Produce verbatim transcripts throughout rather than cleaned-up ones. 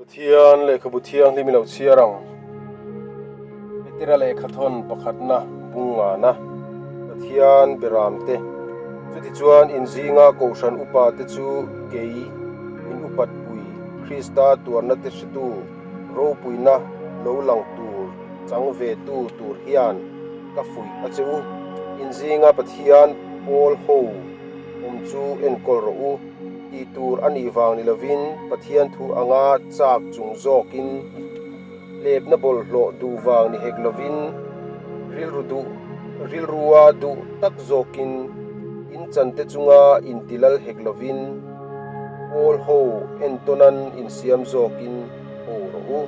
Pathian lehkhabu thianghlim i lo chhiar ang. Petera lehkhathawn pakhatna bung ngana. Pathian beramte. Chutichuan inzinga kohran upate chu kei in upatpui Krista tuarna te hretu ropuina lo lang tur chang ve tu tur hian ka fuih a che u. Inzinga Pathian pawl ho awm chu enkawl rawh u. Ti tur a nih vang ni lovin, Pathian thu anga chak chung zawkin, lepna bawlhhlawh duh vang ni hek lovin, rilru duh, rilrua duh tak zawkin, in chante chunga intilal hek lovin, pawl ho entawnan insiam zawkin ho rawh u.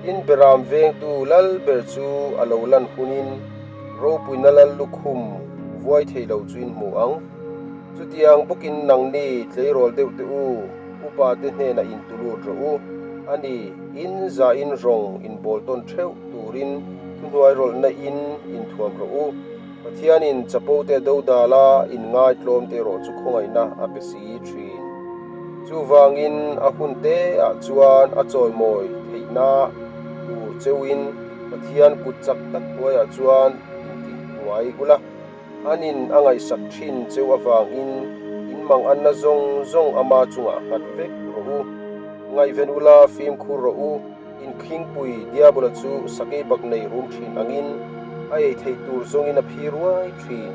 In beram vengtu lal ber chu a lo lan hunin, ropuina lal lukhum vuai thei lo chu in hmu ang. Chutiang bawkin nangni tleirawl deuh te u, upate hnena intulut rawh u. Ani, in za in rawng inbawl tawn theuh turin thuhnuairawlhna in inthuam rawh u. Pathianin chapote dodala inngaitlawm te erawh chu khawngaihna a pe si ṭhin. Chuvangin a hun te ah chuan a chawimawi theihna tur cheuin Pathian kut chak tak hnuaiah chuan intihhnuai ula. Anin a ngaihsak ṭhin cheu avangin in manganna zawng zawng ama chungah nghat vek rawh u. Ngaihven ula, fimkhur rawh u. In khingpui Diabola chu sakei bak nei rum ṭhin angin a ei thei tur zawngin a phi ruai ṭhin.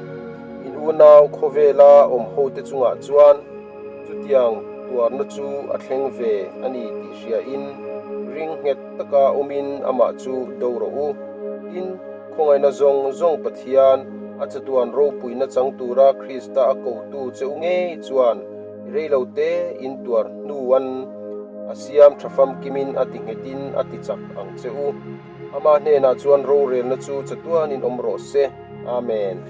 In unau khawvela awm ho te chungah chuan chutiang tuarna chu a thleng ve a ni tih hriain ring nghet taka awmin amah chu do rawh u. In khawngaihna zawng zawng Pathian a chatuan ropuina chang tura Krista a kotu cheu ngei chuan i rei lo te in tuar hnuan a siam ṭha famkimin a ti nghetin a ti chak ang che u. Ama hnenah chuan rorelna chu chatuanin awm rawh se. Amen.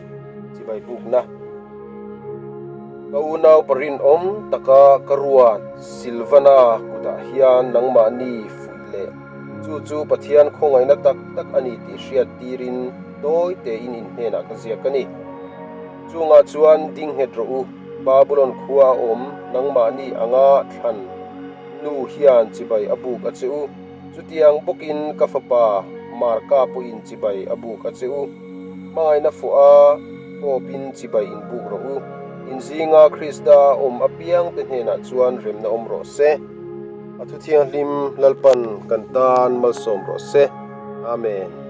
Chibai bukna. Ka unau parin awm taka ka ruat Silvana kutah hian nangmahni fuih leh chu chu Pathian khawngaihna tak tak a ni tih hriat tirin tawi tein in hnenah ka ziak a ni. Chungah chuan ding nghet rawh u, Babulon khua a awm nangmahni anga thlan nu hian chibai a buk a che u. Chutiang bawkin ka fapa Marka pawhin chibai a buk a che u. Hmangaihna fawha fawpin chibai inbuk rawh u. Inzinga Krista awm apiangte hnenah chuan remna awm rawh se. A thu thianghlim Lalpan kan tan malsawm rawh se. Amen.